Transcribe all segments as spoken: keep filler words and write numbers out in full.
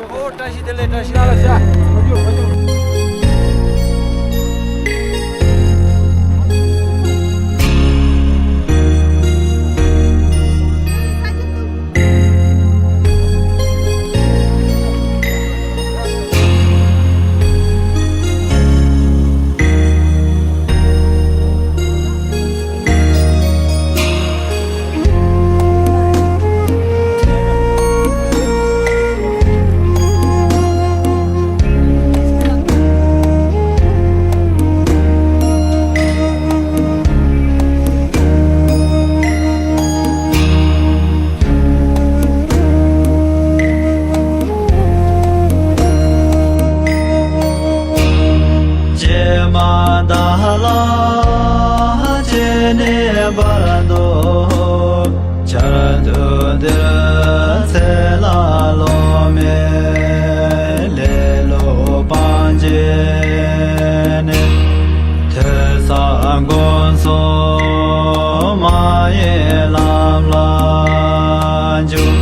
ཨོ། བཀྲ་ཤིས་བདེ་ལེགས། བཀྲ་ཤིས་བདེ་ལེགས། ཀྱེ་མ་དཱ་ལ་ཁྱེད་ནི་བར་དོ། ཆར་དུ་འདིར་ཚེ་ལ་ལོ་མེ་ལེ་ལོ་སྤང་བྱས་ནས། ཐོས་བསམ་སྒོམ་གསུམ་མ་ཡེངས་ལམ་ལ་འཇུག།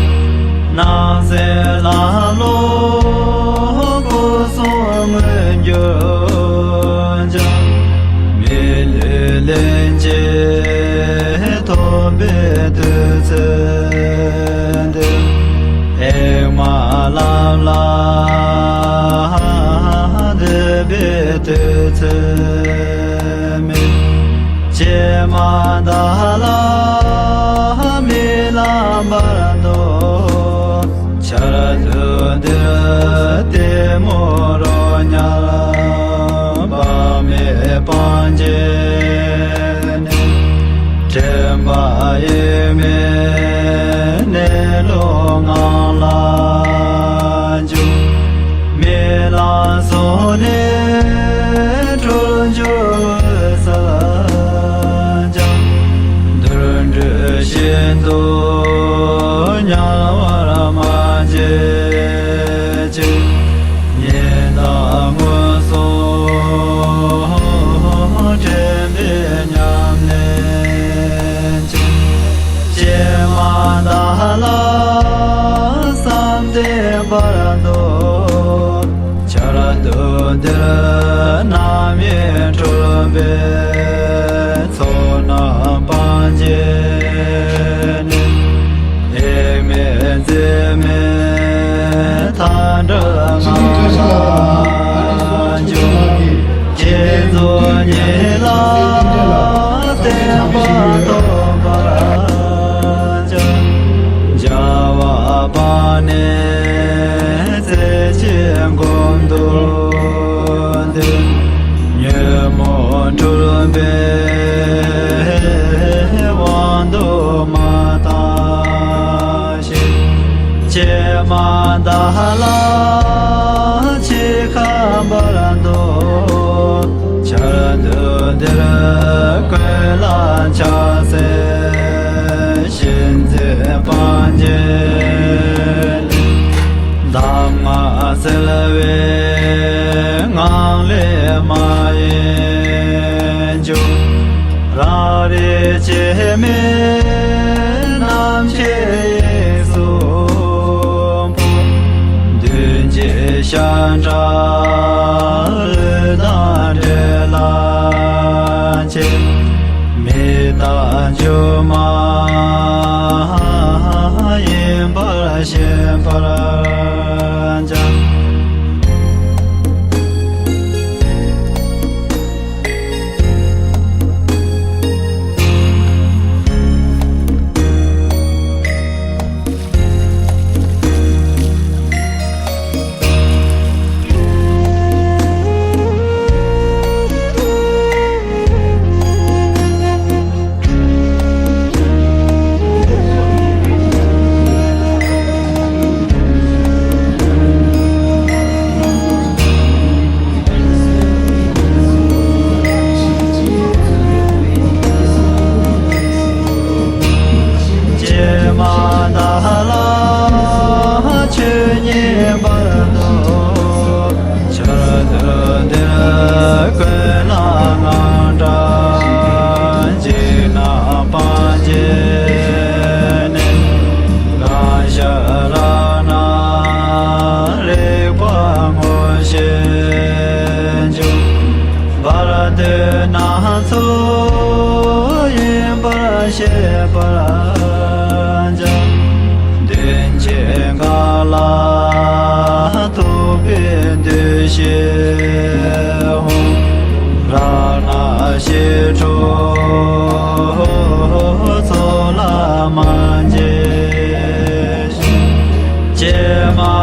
སྣང་སྲིད་ལམ་ལུགས་སྐུ་གསུམ་མངོན་གྱུར་ཀྱང་། མི་ལུས་ལན་གཅིག་ཐོབ་པའི་དུས་ཚོད་འདིར། ཨེ་མ་ལམ་ལ་འདུས་པའི་དུས་ཚོད་མེད། ཀྱེ་མ་དཱ་ལ་མི་ལ་བར་དོ། ཆར་དུ་འདིར་ལྟད་མོ་རོ་མྱ་ལམ་བག་མེད་སྤང་བྱས་ནས། དྲན་པ་ཡེངས་མེད་གནས་ལུགས་ངང་ལ་འཇུག། རྨི་ལམ་གསུམ་ནས་འཁྲུལ་འགྱུར་འོད་གསལ་འཆར། འདུ་འཛི་ཤིན་ཏུ་དམྱལ་བར་མ་སྐྱེ་ཅིག། ཉི་ཟླ་མངོན་སུམ་དྲན་པའི་ཉམས་ལེན་ཅན། ཀྱེ་མ་དཱ་ལ་བསམ་གཏན་བར་དོ། ཆར་དུ་འདིར་རྣམ་གཡེང་འཁྲུལ་པའི་ཚོགས་རྣམས་སྤང་བྱས་ནས། དབྱེར་མེད་འཛིན་མེད་མཐའ་བྲལ་ངང་ལ་འཇུག། བསྐྱེད་རྫོགས་གཉིས་ལ་བརྟན་པར་རྟོགས་པར་བྱ། བྱ་བ་སྤངས་ནས་རྩེ་གཅིག་སྒོམ་དུ་འདུས། ཉོན་མོངས་འཁྲུལ་པའི་དབང་དུ་མ་བཏང་ཞིག། ཀྱེ་མ་དཱ་ལ་འཆི་ཁ་བར་དོ། ཆར་དུ་འདིར་གོས་ལ་ཕྱག་འཚལ་ཞིང་འཛིན་སྤང་བྱས་ལས། གདམས་ངག་གསལ་བའི་ངང་ལས་མ་ཡེངས་འཇུག། རང་རིག་སྐྱེ་མེད་རྣམ་ཤེས་དབྱིངས་སུ་འཕོ། མདུན་གྱི་ཤ་ཁྲག་ལུས་དང་འབྲེལ་ལ་ཆེ། མི་རྟག་སྒྱུ་མ་ཡིན་པར་ཤེས་པར་བྱ།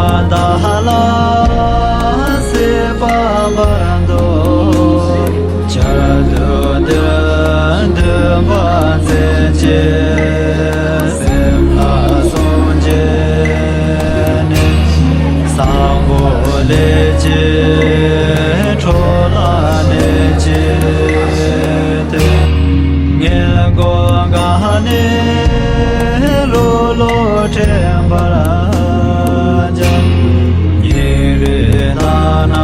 བདག་ལ་སྲིད་པ་བར་དུ་ཆར་དུ་དུས་འདུན་པ་མཛད་ཅིང་། སེམས་ལ་སངས་རྒྱས་ནས། བཟང་པོ་ལས་ཀྱི་འཕྲོ་ལ་གནས་ཀྱི་དོན། ངན་སྒོ་འགགས་ནས་ལོག་ལོག་འདྲེན་པར་བྱ། ཉིན་རེ་ལྟར་ན་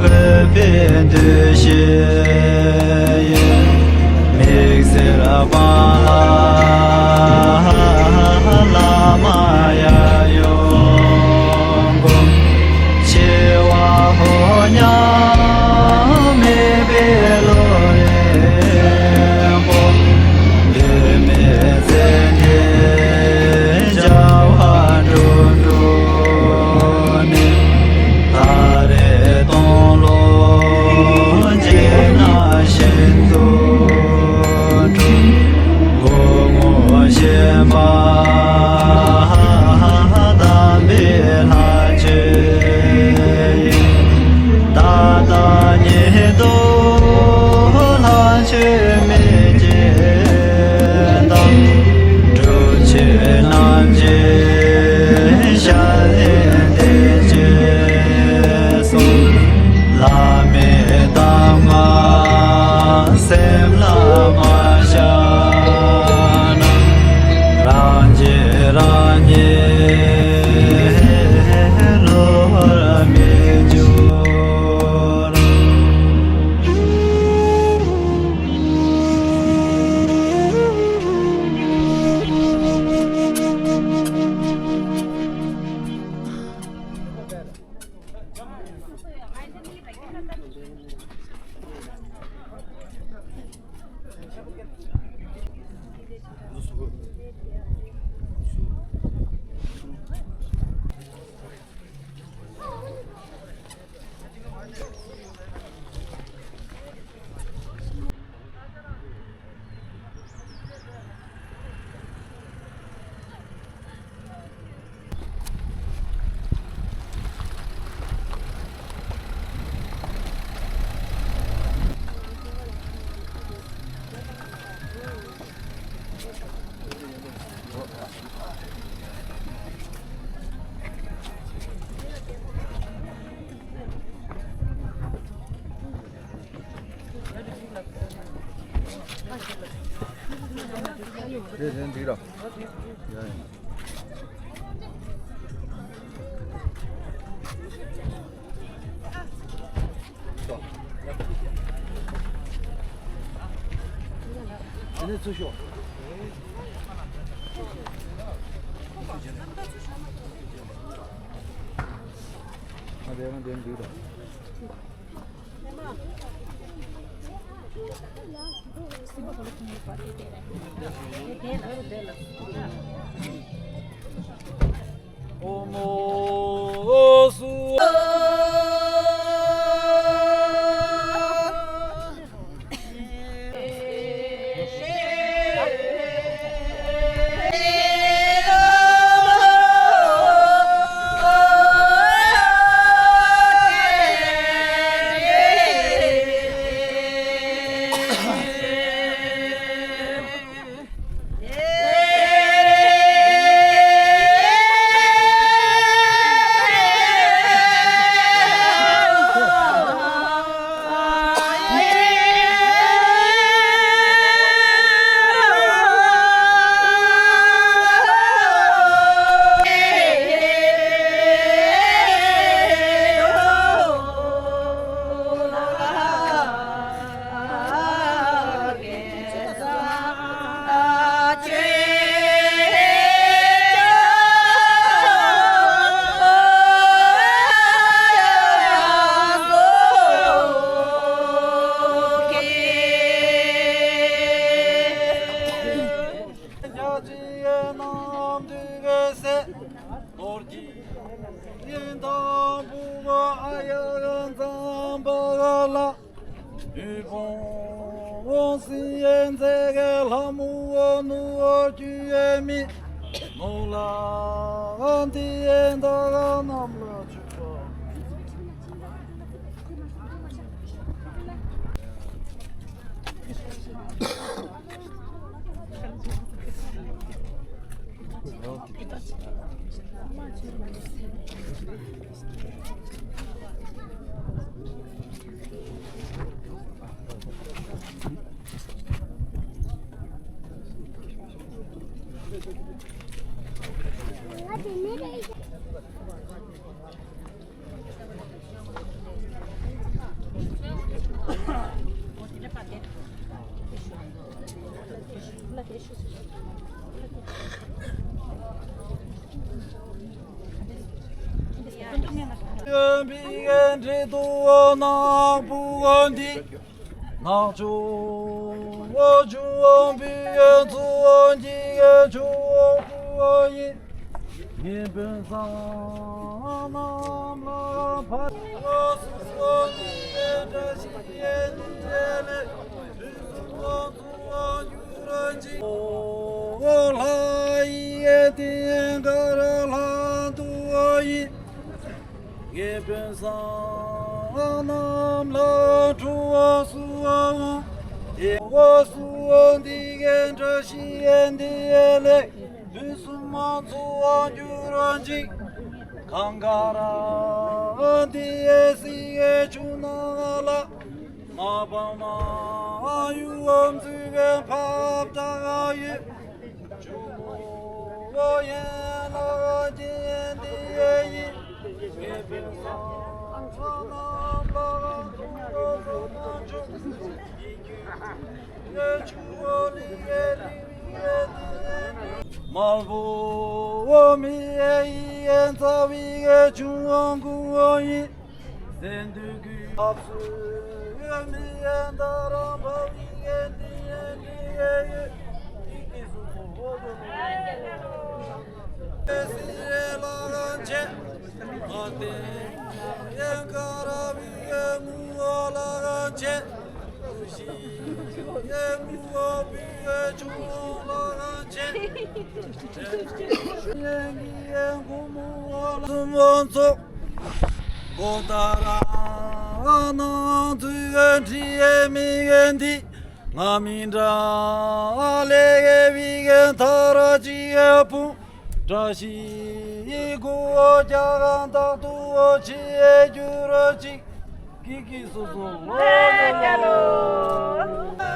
དགོས་པའི་འདུ་ཤེས་ཡིས། མིག་སེར་སྤང་ལ་བླ་མ་ཡང་ཡང་བསྒོམ། འཆི་བ་ཕོ་ཉ་མེད་པའི་བློ་རེ་སྤོ། འབད་མེད་ཚེ་འདིའི་བྱ་བ་འགྲུབ་འགྲུབ་ནས། ད་རེས་སྟོང་ལོ་རྗེས་གནང་བཞིན་དུ་འགྲུབ། སྒོ་ངོ་ཤེས་པ་དམ་པའི་ལྷ་ཆོས་ཡིན། ད་ལྟ་ཉིད་དུ་ལྷ་ཆོས་མི་བརྗེད་དང་། སྒྲུབ་ཆོས་རྣམ་འབྱེད་ཞལ་ལས་འདས་ཀྱིས་གསུངས། བླ་མའི་གདམས་ངག་སེམས་ལ་མ་བཞག་ན། རང་རྒྱལ་རང་ཉིད་བསླུ་བར་མི་འགྱུར། རེད་རེད་འགྲིག་ར། ཡ་ཡ། དེ་ནས་ཚུར་ཤོག་ང་དེ་ང་དེ་འགྲིག་ར། ལ་འདི་ཡན་དག་རྣམས་ལ་འཇུག་པ། ཡོན་པའི་འབྲས་དུ་ནག་པོ་འདི། ནག་ཆུ་བོ་ཆུ་བོ་བི་ཡོན་ཚུ་འཇིག་ཆུ་བོ་བུ་ཡིན། ངེས་པའི་སང་རྣམས་ལ་ཕ་བོ་སུ་བོ་འདི་ཡོན་བཀྲ་ཤིས་ཡོན་འདི་ཡོན་ལེ། བུ་སུ་བོ་ཚུ་བོ་འགྱུར་འཇིག་འོ་ལྷ་ཡི་ཡོན་འདི་ཡོན་ག་ར་ལྷ་འདུ་བོ་ཡིན། ངེས་པའི་སང་རྣམས་ལ་ཁྲོ་བོ་སུ་བོ་དེ་བོ་སུ་བོ་འདི་ཡོན་བཀྲ་ཤིས་ཡོན་འདི་ཡོན་ལེ། བུ་སུ་མ་ཚུ་བོ་འགྱུར་འཇིག་གང་ག་ར་འདི་ཡོན་སི་ཡོན་ཆུ་ནང་ལ། མ་པ་མ་ཡུ་འོམ་ཚུ་བོ་ཕབ་ཏ་ག་ཡོད། ཆུ་བོ་ཡན་ལག་བརྒྱད་འདི་ཡི་ཡིན། ངེས་པའི་སང་རྣམས་ལ་ཁྲོ་བོ་སུ་བོ་མ་འཇུག་ཡི་གེ་ཆུ་བོ་ལི་ཡེ་ལི་ཡེ་ལི་ཡེ་ལི། དམར་པོ་མི་ཡི་ཡན་ཚ་བི་གེ་ཆུ་བོ་ཀུ་བོ་ཡིན། སེ་འདུས་ཀྱི་ཨབ་སུ་ཡོད་མི་ཡན་ད་རང་བ་བི་ཡན་དི་ཡན་དི་ཡན་ཡོད། ཏི་ཏི་སུ་སུ་ཧོ་དོ་ལོ། སི་རེ་ལ་གང་ཆེ། མ་ཏེ་ཡན་ཀ་ར་བི་ཡན་མུ་ཨོ་ལ་གང་ཆེ། ཏུ་ཤི་ཡན་མུ་ཨོ་བི་ཡན་ཆུ་ལ་གང་ཆེ། ཡན་གི་ཡན་གུ་མུ་ཨོ་ལ་སུ་མོ་ཚོ། གོ་ད་ར་ཨ་ན་ཙུ་ག་ཁྲི་ཡེ་མི་གན་ཏི། ང་མི་འདྲ་ཨ་ལེ་གེ་བི་གན་ཐ་ར་ཅི་ཡེ་པུ། བཀྲ་ཤིས་གུ་ཨོ་རྒྱ་གང་དག་ཏུ་ཨོ་ཆི་ཡེ་གྱུར་ར་ཅིག་ཀི་ཀི་སུ་སུ་ལོ་ལོ་ལོ།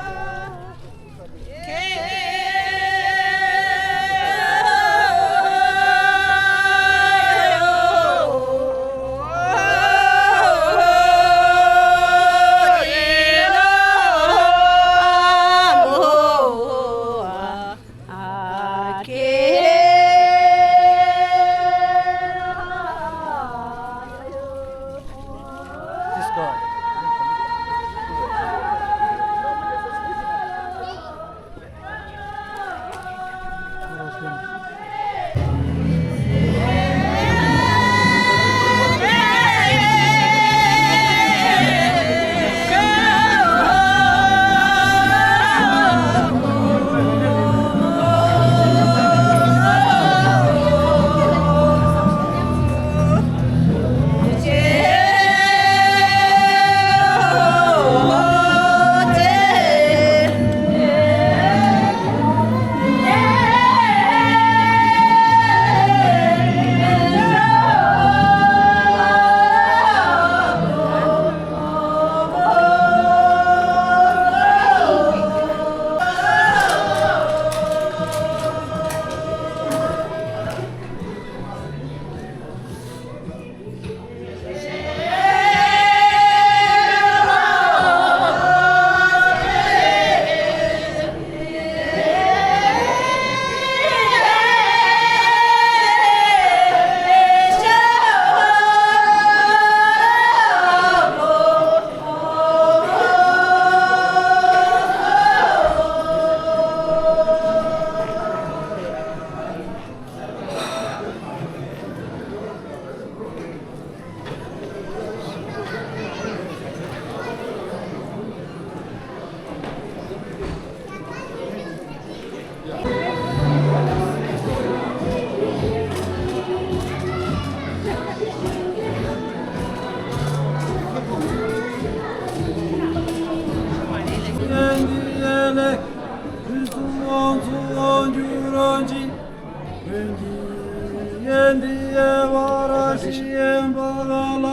ཡན་པ་ལ།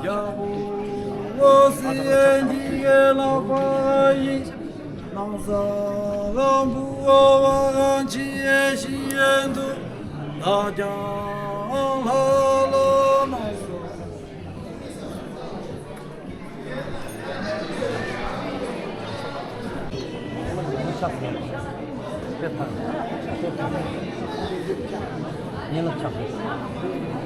རྒྱལ་པོ་སྲིད་ཡན་གྱི་ཡན་ལག་པ་ཡིན། ནང་ས་ལམ་བུ་བ་གང་ཅི་ཡན་ཤི་ཡན་དུ། བདག་ཀྱང་ལྷ་ལ་ནང་ས། ཡན་ལག་ཆགས།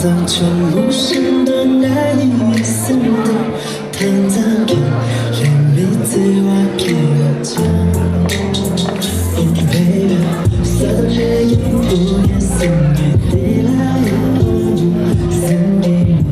བསམ་བྱུང་ལུགས་བཞིན་དུ་ང་ཡི་སེམས་དུ། དེང་སང་གི་ལྷད་མེད་བརྩེ་བ་སྐྱེ་བ་ཅན། Oh baby, བསམ་བློའི་ཡིད་དུ་ངའི་སེམས་ཀྱི་དེ་ལ་ཡོད། སེམས་ཀྱི་